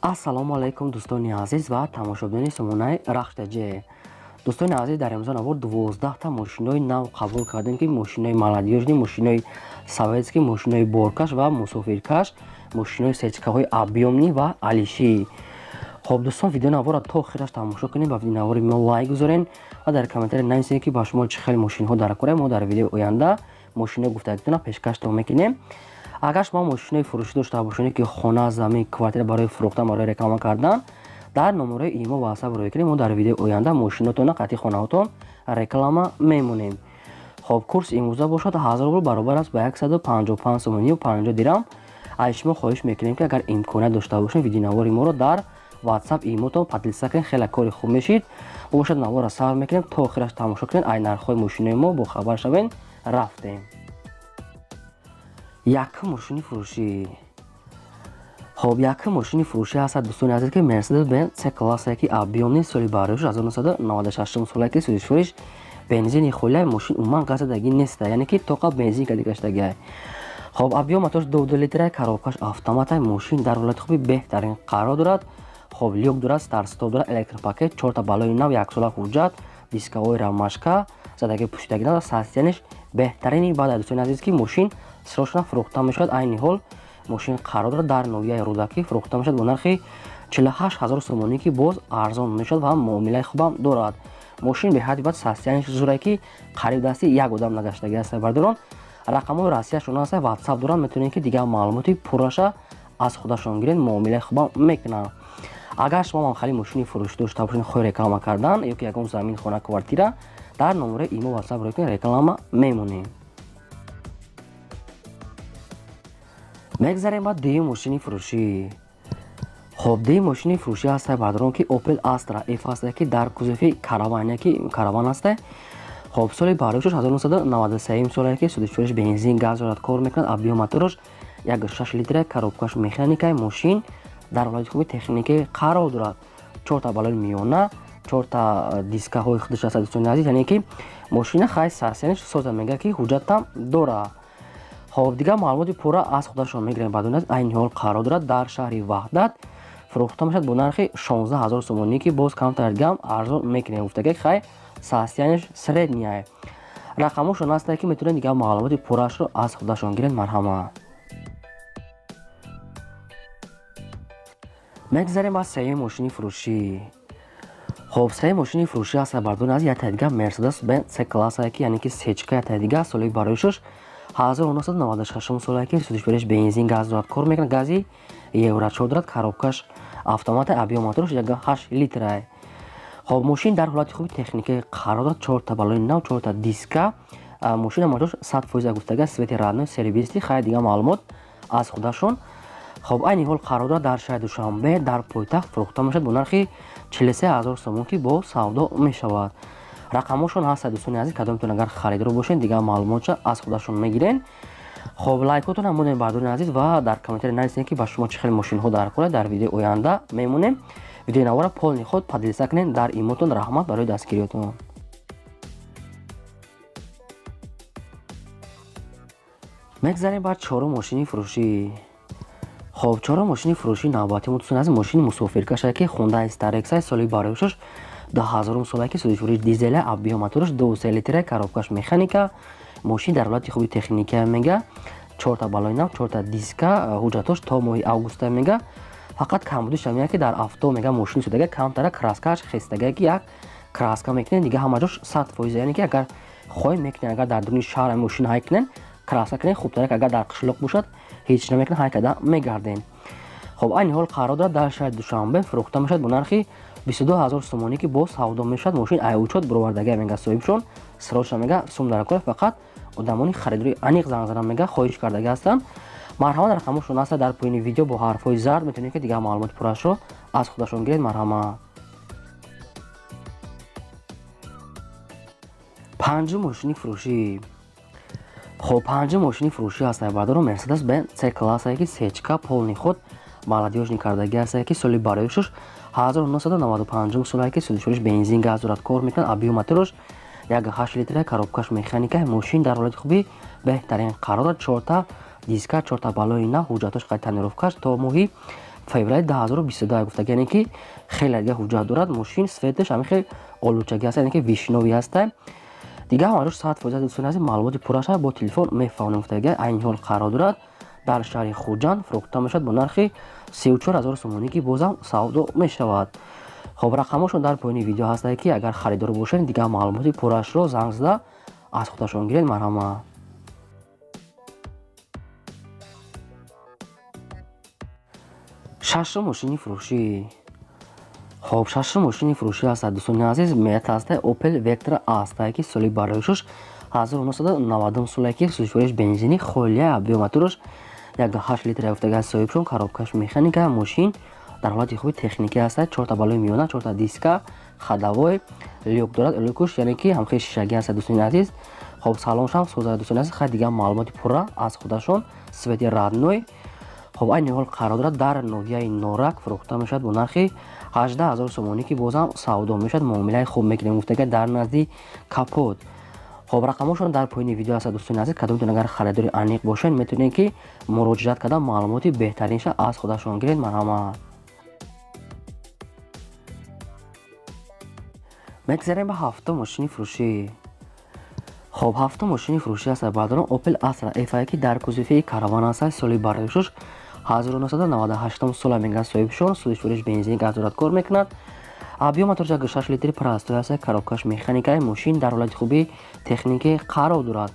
Ассалому алайкум, дӯстони азиз ва тамошобинони сомонаи Рахш.ТҶ. Дӯстони азиз, дар имрӯза навор 12та мошинои нав қабул кардем, ки мошинои молодёжный, мошинои советский, мошинои боркаш ва мусофиркаш, мошинои сечкаҳои объёмный ва алишӣ. Хоб, дӯстон, видео наворро то охираш тамошо кунед, ба видеонавори мо лайк гузорен ва дар комментария нависед, ки ба шумо чӣ хел мошинҳо дар кора. Мо дар видеои оянда мошинои гуфтагитона пешкаштон мекунем. Агар шумо мошинои фурӯшӣ дошта бошед, ки хона, замин, квартира барои фурӯхтан, барои реклама кардан, дар номерои имо ватсап рӯй кунем. Мо дар видеои оянда мошинотонро қатъи хонаҳотон реклама мемонем. Хоб, курс имрӯза бошад 1000 рубл, баробар аст ба 155 сомонию 50 дирам. Аз шумо хоҳиш мекунем, ки агар имконият дошта бошед, видеонавори моро дар ватсап, имотон поделиться кунед, хеле кори хуб мешид. Мо бошад наворро сар мекунем, то охираш тамошо кунед, ай нархҳои мошинои мо бохабар шавед. Рафтем. Якум мошини фурӯшӣ. Хоб, якум мошини фурӯшӣ ҳастад, дӯстони азиз, ки Мерседес Бенз С классе, ки объёмный, соли бароиш 1996 соле, ки сӯзишвориш бензини холия. Мошин умуман газадагӣ неста, яъне ки тоқа бензин кадигаштагиай. Хоб, объём моторш 2,2 литра, коробкаш автомата. Мошин дар ҳолати хуби беҳтарин қарор дорад. Хоб, люк дорад, старт-стоп дорад, электропакет, чорта баллони нав, яксола ҳуҷҷат, дискаҳои ромашка, задаги пӯшидагӣ надорад, состоянияш беҳтарини. Баъд, дӯстони азиз, ки мошин срочно фурӯхта мешавад. Айни ҳол мошин қарор дорад дар ноҳияи Рӯдакӣ, фурӯхта мешавад бо нархи 48 ҳазор сомонӣ, ки боз арзон мешавад ва муомилаи хубам дорад. Мошин беҳадди баъд состоянияш зурае, ки қариб дасти як одам нагаштагӣ аст. Бардорон, рақамҳои Россияшон аст, ватсап доранд, метавонед, ки дигар маълумоти пурраша аз худашон гиред, муомилаи хубам мекунанд. Агар шумо ҳам хали мошини фурӯшӣ дошта бошед, хоҳи реклама кардан ё ки ягон замин, хона, квартира, дар номерои имо ватсап рӯй кунед, реклама мемонем. Мегзарем ба дуюм мошини фурӯшӣ. Хоб, дуюм мошини фурӯшӣ ҳаста, бардорон, ки Opel Astra F ҳаста, ки дар кузови караван, ки караван ҳаста. Хоб, соли бароишаш 1993 соле, ки сӯзишвориш бензин, газ дорад, кор мекунад. Объём мотораш 1,6 литра, коробкаш механика. Мошин дар ҳолати хуби техникӣ қарор дорад, чорта баллони миёна, чорта дискаҳои худаш аст, дӯстони азиз, яъне ки мошина хай состоянияш соза, мега ки ҳуҷҷатам дорад. Хоб, дигар маълумоти пурра аз худашон мегирем. Баъдон аз айни ҳол қарор дорад дар шаҳри Ваҳдат, фурӯхта мешавад бо нархи 16 ҳазор сомонӣ, ки боз камтар дигам арзон мекунем. Гуфтага, хай состоянияш средняя. Рақамҳошон ҳастае, ки метавонед дигар маълумоти пурраашро аз худашон гиред. Марҳамат. Мегзарем ба сеюми мошини фурӯшӣ. Хоб, сеюми мошини фурӯшӣ ҳаста, бардони аз якта дигар Мерседес Бенз С классе, ки яъне ки сечка, якта дигар, соли бароишаш 1996 соле, ки сӯзишвориш бензин, газ дорад, кор мекунад, гази евро 4 дорад, коробкаш автомата, объём мотораш 1,8 литра. Хоб, мошин дар ҳолати хуби техникӣ қарор дорад, чорта баллони нав, чорта диска. Мошина моторш 100% гуфтага, свети родной, сервиси. Хай, дигар маълумот аз худашон. Хоб, айни ҳол қарор дорад дар шаҳри Душанбе, дар пойтахт, фурӯхта мешавад бо нархи 43 ҳазор сомон, ки бо савдо мешавад. Рақамҳошон ҳастад, дӯстони азиз, кадомтон агар харидор бошед, дигар маълумотша аз худашон мегирен. Хоб, лайкотон монем, бардорони азиз, ва дар комментария нависед, ки ба шумо чӣ хел мошинҳо дар кора. Дар видеои оянда мемонем. Видеои навора полный худ поделиться кунед дар имотон. Раҳмат барои дастгириётон. Мегзарем бар чорум мошини фурӯшӣ. Хоб, чорум мошини фурӯшии навбатӣ мо, дӯстони азиз, мошини мусофиркаш, ки Хундай Старекс, соли бароишаш 2000 соле, ки сӯзишвориш дизеля, объём мотораш 2,3 литра, коробкаш механика. Мошин дар ҳолати хуби техника, мега, чорта баллони нав, чорта диска, ҳуҷҷатош то моҳи августа. Мега, фақат камбудиш ҳамия, ки дар авто, мега, мошини судага камтара краскааш хестага, ки як краска мекунед, дига ҳама ҷош 100%. Яъне ки агар хоҳем мекунед, агар дар дуруни шаҳр мошин ҳай кунед, краска кунед, хубтар. Агар дар қишлоқ бошад, ҳеҷ намекунед, ҳай карда мегарден. Хоб, айни ҳол қарор дорад дар шаҳри Душанбе, фурӯхта мешавад бо нархи 22 ҳазор сомонӣ, ки боз савдо мешавад. Мошин айучот буровардага, мега, соҳибшон срочно, мега, сум дар кора, фақат одамони харидори аниқ занг занам, мега, хоҳиш кардага ҳастанд. Марҳамат, рақамҳошон ҳаста дар поёни видео бо ҳарфҳои зард, метавонед, ки дигар маълумоти пуррашро аз худашон гиред. Марҳамат. Панҷум мошини фурӯшӣ. Хоб, панҷум мошини фурӯшӣ ҳаста, бардоро, Мерседес Бенз С классе, ки сечка, полный ход молодёжный кардагӣ ҳаста, ки соли бароишаш 1995 соле, ки сӯзишвориш бензин, газ дорад, кор мекунад, объём мотораш 1,8 литра, коробкаш механика. Мошин дар ҳолати хуби беҳтарин қарор дорад, чорта диска, чорта баллони нав, ҳуҷҷатош қайд, тонировкаш то моҳи феврали 2022 гуфта, яъне ки хеле дига ҳуҷҷат дорад. Мошин светаш ҳамин хел олучагӣ аст, яъне ки вишновый ҳаста. Дига ҳамаҷош 100% дӯстони азиз, маълумоти пурраша бо телефон мефаҳмонем гуфтага. Айни ҳол қарор дорад дар шаҳри Хуҷанд, фурӯхта мешавад бо нархи 34 000 сомонӣ, ки бозам савдо мешавад. Хоб, рақамҳошон дар поёни видео ҳастае, ки агар харидор бошед, дигар маълумоти пуррашро занг зада аз худашон гиред. Марҳамат. Шашум мошини фурӯшӣ. Хоб, шашум мошини фурӯшӣ ҳастад, дӯстони азиз, меят ҳаста Opel Vectra ҳастае, ки соли бароишуш 1990 соле, ки сӯзишвориш бензини холия, объём мотораш 1,8 литр гуфтага соҳибшон, коробкаш механика. Мошин дар ҳолати хуби техникӣ ҳастад, чорта балои миёна, чорта диска, ходовой, люк дорад, люкуш яъне ки ҳамхел шишагӣ ҳастад, дӯстони азиз. Хоб, салоншам соза, дӯстони азиз. Хай, дигар маълумоти пурра аз худашон, цвети родной. Хоб, айни ҳол қарор дорад дар ноҳияи Норак, фурӯхта мешавад бо нархи 18 000 сомонӣ, ки бозам савдо мешавад, муомилаи хуб мекунем гуфтага, дар назди капот. Хоб, рақамҳошон дар поёни видео ҳастад, дӯстони азиз. Кадомтон агар харидори аниқ бошед, метавонед ки муроҷиат карда маълумоти беҳтаринша аз худашон гиред. Марҳамат. Мегзарем ба ҳафтум мошини фурӯшӣ. Хоб, ҳафтум мошини фурӯшӣ аст, бародарон, Opel Astra F, ки дар кузови караван аст, соли бароишуш 1998 сола мегӯяд соҳибшон, сӯзишвориш бензин, газ дорад, кор мекунад. Объём мотор 6 литри простой аст, коробкаш механикаи. Мошин дар ҳолати хуби техникӣ қарор дорад.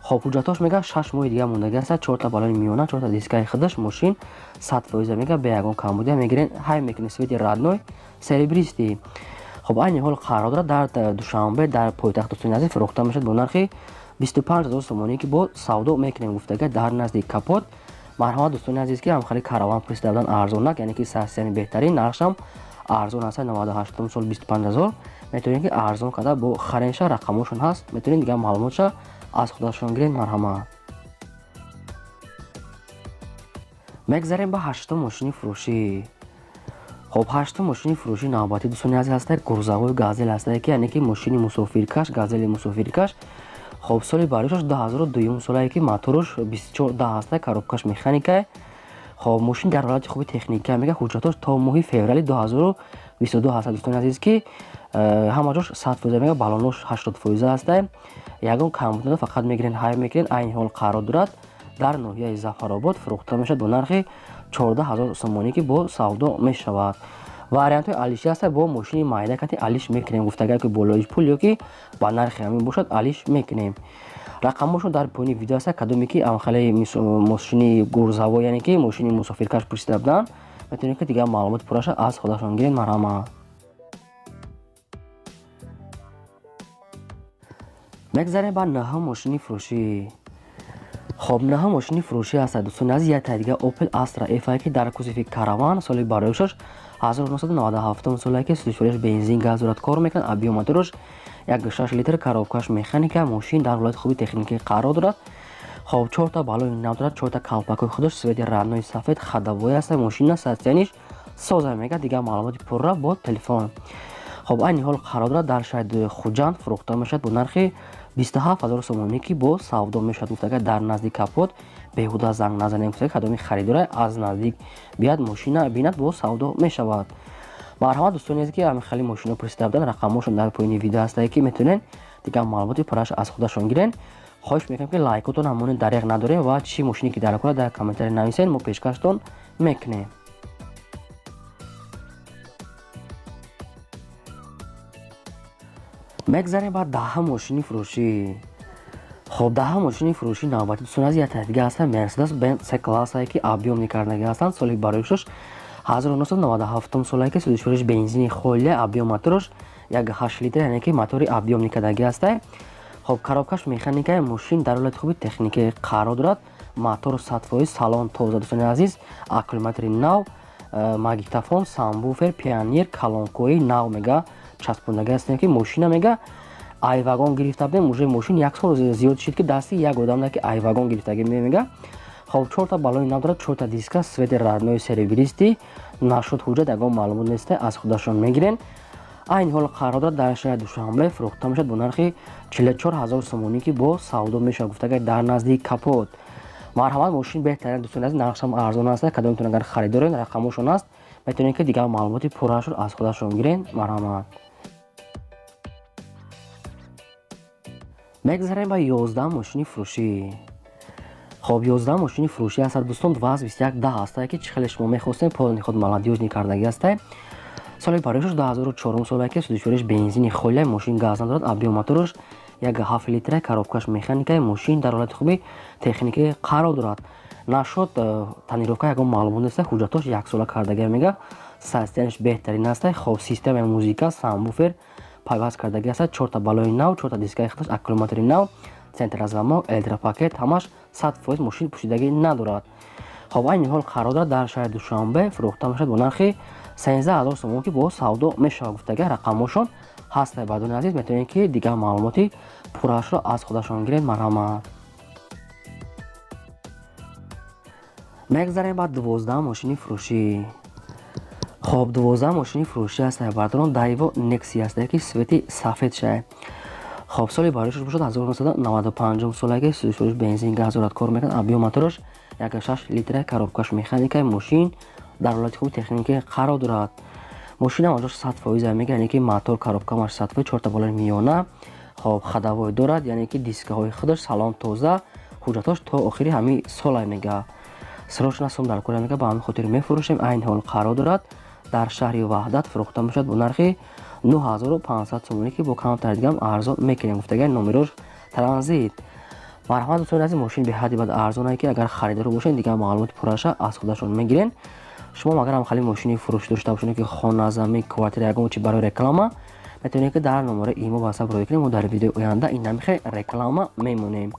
Хоб, ҳуҷҷатҳош мега 6 моҳи дига мондагӣ аст, чорта балони миёна, чорта дискаи худаш. Мошин 100% мега, бе ягон камбудия мегирен, ҳай мекунед, цвети родной, серебристый. Хоб, айни ҳол қарор дорад дар Душанбе, дар пойтахт, дӯстони азиз, фурӯхта мешавад бо нархи 25 000 сомонӣ, ки бо савдо мекунем гуфтага, дар назди капот. Марҳамат, дӯстони азиз, ки ҳамхели караван пурсида будан, арзонак, яъне ки сарсияни беҳтарин, нархшам арзон аст, 98 сол, 25 000, метавонед ки арзон карда бо харенша. Рақамҳошон ҳаст, метавонед дигар маълумотша аз худашон гиред. Марҳамат. Мегзарем ба ҳаштум мошини фурӯшӣ. Хоб, ҳаштум мошини фурӯшӣ навбатӣ, дӯстони азиз, ҳастае грузовой Газель ҳастае, ки яъне ки мошини мусофиркаш, Газели мусофиркаш. Хоб, соли бароишаш 2002 солае, ки моторуш 24 10 ҳастае, коробкаш механикае. Хоб, мошин дар ҳолати хуби техника мега, ҳуҷҷатош то моҳи феврали 2022 ҳастад, дӯстони азиз, ки ҳама ҷош 100% мега, балонош 80% ҳастае, ягон камбуд, фақат мегирен, ҳай мекунен. Айни ҳол қарор дорад дар ноҳияи Зафаробод, фурӯхта мешавад бо нархи 14 000 сомонӣ, ки бо савдо мешавад. Вариантҳои алиши ҳаста, бо мошини майда кати алиш мекунем гуфтага, ки болои пул ё ки ба нархи ҳамин бошад, алиш мекунем. Рақамҳошон дар поёни видео ҳаста. Кадоме ки амхалаи мошини грузовой, яъне ки мошини мусофиркаш пурсида буданд, метавонед ки дигар маълумоти пурраша аз худашон гиред. Марҳамат. Мегзарем ба наҳум мошини фурӯшӣ. Хоб, наҳум мошини фурӯшӣ ҳастад, дӯстони азиз, як дига Opel Astra F, ки дар кузови караван, соли бароишаш 1997 соле, ки сӯзишвориш бензин, газ дорад, кор мекунад. Объём мотораш 1,6 литр, коробкаш механика. Мошин дар ҳолати хуби техникӣ қарор дорад. Хоб, чорта балони нав дорад, чорта калпакои худаш, цвети родной сафед, ходовой аст. Мошина состояниш соза мега, дигар маълумоти пурра бо телефон. Хоб, айни ҳол қарор дорад дар шаҳри Хуҷанд, фурӯхта мешавад бо нархи 27 000 сомонӣ, ки бо савдо мешавад гуфтага, дар назди капот. Беҳуда занг назанем гуфтага, кадоми харидора аз наздик биёяд, мошина бинад, бо савдо мешавад. Марҳамат, дӯстони азиз, ки ҳамин хели мошино пурсида буданд, рақамҳошон дар поёни видео ҳастае, ки метавонед дигар маълумоти пурраш аз худашон гирен. Хоҳиш мекунам, ки лайкотон ҳамони дареғ надорем ва чӣ мошине ки дар кора, дар комментария нависен, мо пешкаштон мекунем. Мегзарем ба даҳа мошини фурӯшӣ. Хоб, даҳа мошини фурӯшӣ навбатӣ, дӯстони азиз, як дига ҳастанд Мерседес Бенз С классае, ки объёмный кардагӣ ҳастанд, соли бароишаш 1997 солае, ки сӯзишвориш бензини холия, объём мотораш 1,8 литр, яъне ки мотори объёмный кардагӣ ҳастае. Хоб, коробкаш механикаи. Мошин дар ҳолати хуби техникӣ қарор дорад, мотор 100%, салон тоза, дӯстони азиз, аккумулятори нав, магнитофон, сабвуфер, Пионер, колонкои нав мега часпондагӣ ҳастем, ки мошина мега ай вагон гирифта будем, уже мошин як сол зиёд шид, ки дасти як одам, ки ай вагон гирифтагӣ мега. Хоб, чорта балони нав дорад, чорта диска, цвети родной серебристый. Нашуд ҳуҷҷат, ягон маълумот неста, аз худашон мегирен. Айни ҳол қарор дорад дар шаҳри Душанбе, фурӯхта мешавад бо нархи 44 000 сомонӣ, ки бо савдо мешавад гуфтага, дар назди капот. Марҳамат, мошин беҳтарин дӯстони азиз, нархшам арзон аст. Кадомтон агар харидорен, рақамошон аст, метавонед ки дигар маълумоти пуррашро аз худашон гирен. Марҳамат. Мегзарем ба 11 мошини фурӯшӣ. Хоб, 11 мошини фурӯшӣ ҳастад дӯстон, 21 10 ҳастае ки чӣ хеле шумо мехостем, полни худ молодёжный кардагӣ ҳастае. Соли бароишаш 2004 соле ки судишвориш бензини холия, мошин газ надорад, объём мотораш 1,7 литра, коробкаш механика, мошин дар ҳолати хуби техникӣ қарор дорад. Нашуд тонировка ягон маълумот нест, ҳуҷҷатош яксола кардагӣ мега, состоянияш беҳтарин аст. Хоб, системаи музика, сабвуфер пайваст кардагӣ аст, 4та балои нав, 4та дискаи худаш, аккумулятори нав, центр замок, электропакет, ҳамаш 100% мошин пӯшидагӣ надорад. Хоб, айни ҳол қарор дорад дар шаҳри Душанбе, фурӯхта мешавад бо нархи 13 000 сомон ки бо савдо мешавад гуфтага, рақамҳошон ҳаст. Бардони азиз, метавонед ки дигар маълумоти пуррашро аз худашон гиред. Марҳамат. Мегзарем ба 12 мошини фурӯшӣ. Хоб, 12 мошини фурӯшӣ аст бардорон, Дайво Некси аст ки свети сафед шае. Хоб, соли бароишаш бошад 1995 солаги, сӯзишвориш бензин газ дорад, кор мекунад, объём мотораш 1,6 литра, коробкаш механика, мошин дар ҳолати хуби техникӣ қарор дорад. Мошинам аҷош 100% мега, яъне ки мотор, коробкамаш 100%, 4та болои миёна, хоб, ходовой дорад, яъне ки дискаҳои худаш, салон тоза, ҳуҷҷатош то охири ҳамин сола мега. Срочно сум дар кора мега, ба ҳамин хотир мефурӯшем. Айни ҳол қарор дорад дар шаҳри Ваҳдат, фурӯхта мешавад бо нархи 9500 сомонӣ ки бо камтар дигам арзон мекунем гуфтага, номерош транзит. Марҳамат дӯстони азиз, мошин беҳадди бад арзонае ки агар харидор бошед, дигар маълумоти пурраша аз худашон мегирен. Шумо агар ҳам хали мошини фурӯш дошта бошед ки хона, замин, квартира, ягон чи барои реклама, метавонед ки дар номараи имо WhatsApp рой кунем, мо дар видеои оянда ин намихе реклама мемонем.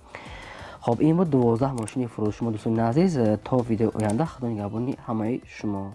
Хоб, ин буд 12 мошини фурӯши шумо дӯстони азиз. То видеои оянда, худо нигаҳбони ҳамаи шумо.